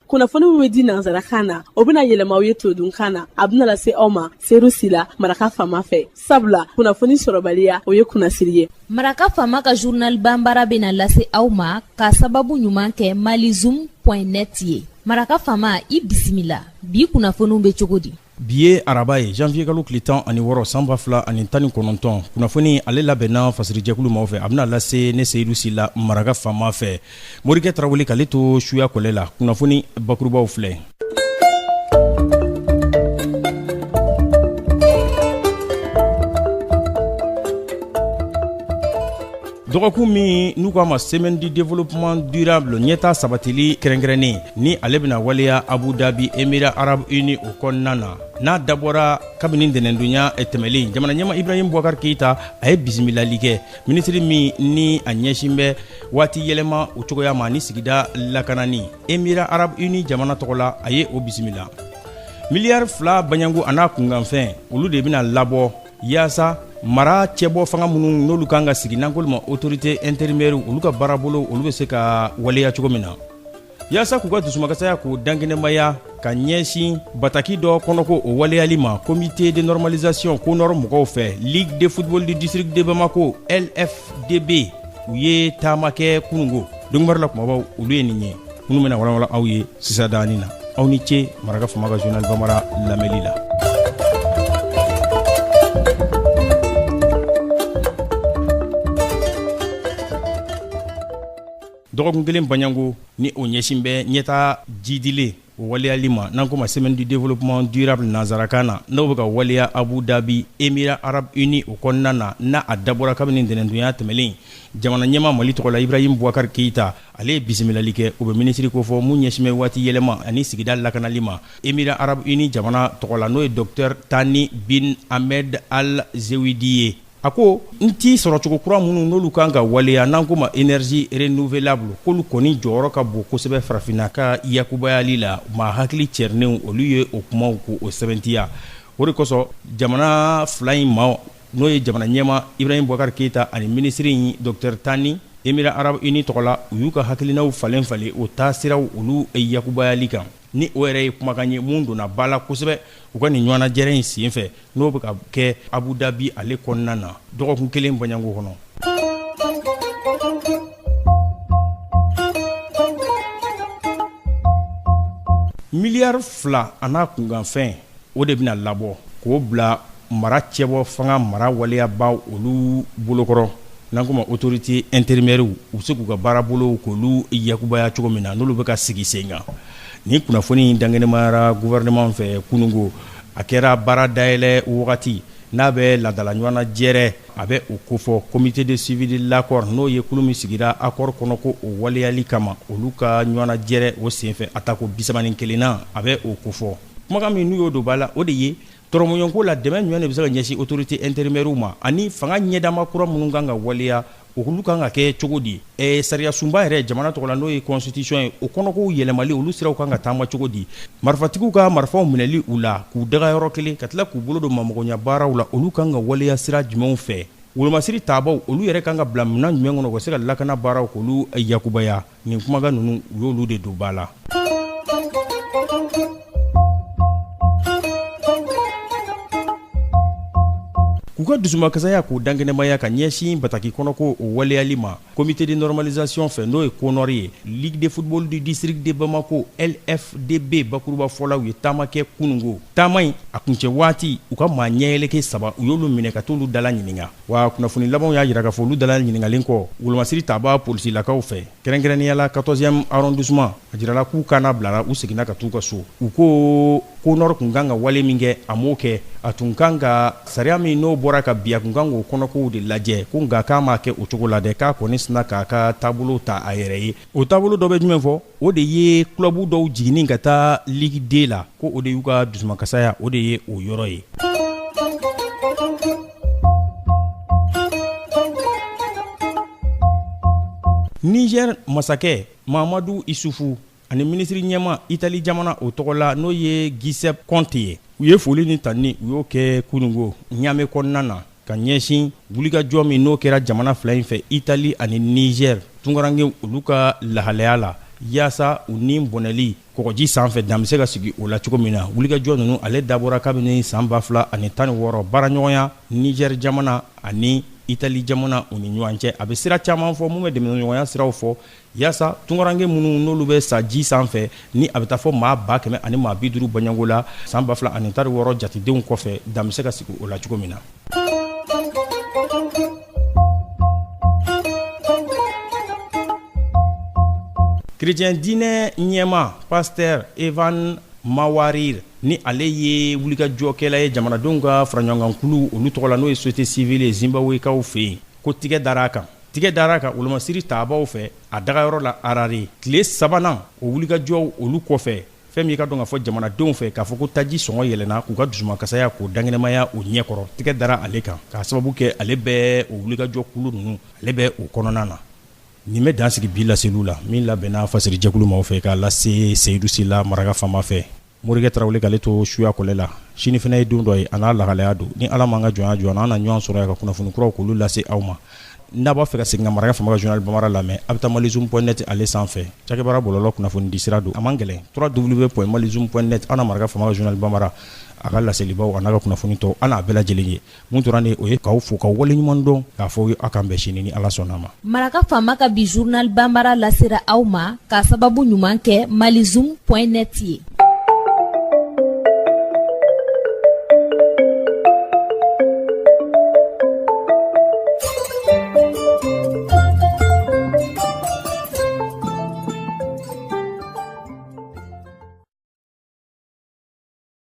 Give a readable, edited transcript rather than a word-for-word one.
Kunnafoni min bɛ di nansarakan na, o bɛna yɛlɛma aw ye todunkan na. A bɛna lase aw ma Seyidu Sila, Maraka Faama fɛ. Sabula kunnafoni sɔrɔbaliya, o ye kunnasiri ye. Maraka Faama ka journal banbara bɛna lase aw ma ka sababu ɲuman kɛ malizoom point net ye. Maraka Faama, i bisimila. Bi kunnafoniw bɛ cogo di? Bi ye araba ye, janvier kalo tile 16 san 2019. Kunnafoni ale labɛnna fasirijɛkulu maaw fɛ, a bɛna lase ne Seyidu Sila, Maraka Faama fɛ. Morikɛ Tarawele k'ale to suya kɔlɛ la. Kunnafoni bakurubaw filɛ. Dɔgɔkun min n'u k'a ma semaine du développement durable, ɲɛtaa sabatili kɛrɛnkɛrɛnnen, ni ale bɛna waleya Abu Dhabi, Émirats arabes unis o kɔnɔna na, n'a dabɔra kabini ntɛnɛndonya tɛmɛlen, jamana ɲɛmaa Ibrahim Boubacar Keita a ye bisimilali kɛ minisiri min ni a ɲɛsin bɛ waati yɛlɛma o cogoya ma ni sigida lakanani, Émirats arabes unis jamana tɔgɔ la, a ye o bisimila. Miliyari 2 baɲangu a n'a kunkanfɛn, olu de bɛna labɔ yaasa mara cɛbɔ fanga minnu n'olu kan ka sigi, n'an k'olu ma autorité intérimaire, olu ka baarabolo olu bɛ se ka waleya cogo min na, yaasa k'u ka dusumakasaya k'o dankɛnɛmaya ka ɲɛsin bataki dɔ kɔnɔko o waleyali ma comité de normalisation CONOR mɔgɔw fɛ. Ligue de football du district de Bamako, LFDB, u ye taama kɛ kunungo. Donkibaru la kumabaw, olu ye nin ye minnu bɛna walawala aw ye sisan daani na. Aw ni ce Maraka Faama ka journal bambara lamɛnli la. Dɔgɔkun kelen baɲango ni o ɲɛsin bɛ ɲɛtaa jidilen o waleyali ma, n'an k'o ma semaine du développement durable nansarakan na, n'o bɛ ka waleya Abu Dhabi, Émirats arabes unis o kɔnɔna na, n'a a dabɔra kabini ntɛnɛndonya tɛmɛlen, jamana ɲɛmaa Mali tɔgɔ la Ibrahim Boubacar Keita ale ye bisimilali kɛ. O bɛ minisiri kofɔ mun ɲɛsin bɛ waati yɛlɛma ani sigida lakanali ma Émirats arabes unis jamana tɔgɔ la, n'o ye docteur Tani bin Ahmed Al Zewidi ye. A ko n t'i sɔrɔcogo kura minnu n'olu kan ka waleya, n'an k'o ma énergie renouvelable, k'olu kɔni jɔyɔrɔ ka bon kosɛbɛ farafinna ka yakubayali la. Maa hakili cɛrinenw, olu ye o kumaw k'o sɛbɛntiya. O de kosɔn jamana fila in maaw, n'o ye jamana ɲɛmaa Ibrahim Boubacar Keita ani minisiri in docteur Tani, Émirats arabes unis tɔgɔ la, u y'u ka hakilinaw falen falen o taasiraw olu yakubayali kan, ni o yɛrɛ ye kumakan ye mun donna ba la kosɛbɛ u ka nin ɲɔgɔnnajɛrɛ in senfɛ, n'o bɛ ka kɛ Abu Dhabi ale kɔnɔna na dɔgɔkun kelen baɲango kɔnɔ. Miliyari 2 a n'a kunkanfɛn, o de bɛna labɔ k'o bila mara cɛbɔ fanga mara waleyabaw olu bolokɔrɔ, n'an k'o ma autorité intérimaire, u bɛ se k'u ka baarabolow k'olu yakubaya cogo min na, n'olu bɛ ka sigi sen kan. Nin kunnafoni in dankɛnɛmayara gouvernement fɛ kunungo. A kɛra baara dayɛlɛ wagati n'a bɛ laadala ɲɔgɔnnajɛrɛ, a bɛ o kofɔ comité de suivi de l'accord, n'o ye kulu min sigira accord kɔnɔ ko o waleyali kama, olu ka ɲɔgɔnnajɛrɛ o senfɛ, a tako 31nan, a bɛ o kofɔ. Kumakan min n'u y'o don ba la, o de ye tɔrɔmɔɲɔgɔnko la dɛmɛ jumɛn de bɛ se ka ɲɛsin autorité intérimaire ma, ani fanga ɲɛdama kura minnu kan ka waleya, olu kan ka kɛ cogo di? Sariya sunba yɛrɛ jamana tɔgɔ la, n'o ye constitution ye, o kɔnɔkow yɛlɛmali, olu siraw kan ka taama cogo di? Marifatigiw ka marifaw minɛli u la k'u daga yɔrɔ kelen ka tila k'u bolo don mamɔgɔnya baaraw la, olu kan ka waleya sira jumɛnw fɛ? Wolomasiri tabaw, olu yɛrɛ kan ka bila minɛn jumɛn kɔnɔ ka se ka lakana baaraw k'olu yakubaya? Nin kumakan ninnu, u y'olu de don ba la. K'u ka dusumakasaya k'o dankɛnɛmaya ka ɲɛsin bataki kɔnɔko o waleyali ma comité de normalisation fɛ, n'o ye CONOR ye, Ligue de football du district de Bamako, LFDB bakurubafɔlaw ye taama kɛ kunungo. Taama in a kuncɛ waati, u ka maa ɲɛyɛlɛke saba, u y'olu minɛ ka t'olu dala ɲininka. Wa kunnafoni labanw y'a jira k'a fɔ olu dala ɲininkalen kɔ wolomasiri taba polisilakaw fɛ, kɛrɛnkɛrɛnnenya la 14e arrondissement, a jirala k'u kana bilara, u seginna ka t'u ka so. U ko CONOR tun kan ka wale min kɛ, a m'o kɛ. A tun kan ka sariya min n'o bɔra ka bin, a tun kan k'o kɔnɔkow de lajɛ, ko nka k'a m'a kɛ o cogo la dɛ, k'a kɔni sinna k'a ka taabolo ta a yɛrɛ ye. O taabolo dɔ bɛ jumɛn fɔ? O de ye club dɔw jiginni ka taa Ligue D la, ko o de y'u ka dusumakasaya, o de ye o yɔrɔ ye. Niger masakɛ Mahamadu Isufu ani minisiri ɲɛmaa Itali jamana o tɔgɔ la, n'o ye Giuseppe Conte ye, u ye foli ni tanuni u y'o kɛ kunungo Niamey kɔnɔna na ka ɲɛsin wulikajɔ min n'o kɛra jamana fila in fɛ, Itali ani Niger, tunkarankew olu ka lahalaya la. yaasa u ni bɔnɛli kɔgɔji sanfɛ dan bɛ se ka sigi o la cogo min na. Wulikajɔ ninnu ale dabɔra kabini san 2016 baaraɲɔgɔnya Niger jamana ani Itali jamana u ni ɲɔgɔn cɛ. A bɛ sira caman fɔ mun bɛ dɛmɛɲɔgɔnya siraw fɔ yaasa tunkaranke minnu n'olu bɛ sa ji sanfɛ ni a bɛ taa fɔ maa 100 ani maa 50 bɔɲɔgɔnko la san 2016 jatedenw kɔfɛ, dan bɛ se ka sigi o la cogo min na. Kerecɛn diinɛ ɲɛmaa Pasteur Evan Mawarire ni ale ye wulikajɔkɛla ye jamanadenw ka faraɲɔgɔnkankulu olu tɔgɔ la, n'o ye société civile ye Zimbabwekaw fɛ yen, ko tigɛ dara a kan. Tigɛ dara a kan wolomasiri tabaw fɛ a dagayɔrɔ la Harare. Tile sabanan o wulikajɔw olu kɔfɛ, fɛn min ka dɔn k'a fɔ jamanadenw fɛ k'a fɔ ko taji sɔngɔ yɛlɛnna, k'u ka dusumakasaya k'o dankɛnɛmaya o ɲɛkɔrɔ, tigɛ dara ale kan k'a sababu kɛ ale bɛ o wulikajɔ kulu ninnu, ale bɛ o kɔnɔna na. Nin bɛ dan sigi bi laseliw la min labɛnna fasirijɛkulu maaw fɛ k'a lase Seyidu Sila maraka faama fɛ. Morikɛ Tarawele k'ale to suya kɔlɛ la. Sini fana ye don dɔ ye, a n'a lahalaya don. Ni Ala m'an ka jɔnya jɔ an na, an na ɲɔgɔn sɔrɔ yan ka kunnafoni kuraw k'olu lase aw ma. N'a b'a fɛ ka segin ka maraka faama ka journal bambara lamɛn, a bɛ taa malizoom point net ale sanfɛ. Cakɛbaara bɔlɔlɔ kunnafonidi sira don, a man gɛlɛn, www.malizoom.net. An na maraka faama ka journal bambara, a ka laselibaw, a n'a ka kunnafoni tɔw, an n'a bɛɛ lajɛlen ye. Mun tora ni o ye k'aw fo k'aw waleɲuman dɔn k'a fɔ aw k'an bɛn sini ni Ala sɔnna a ma. Maraka faama ka bi journal bambara lasera aw ma k'a sababu ɲuman kɛ malizoom point net ye.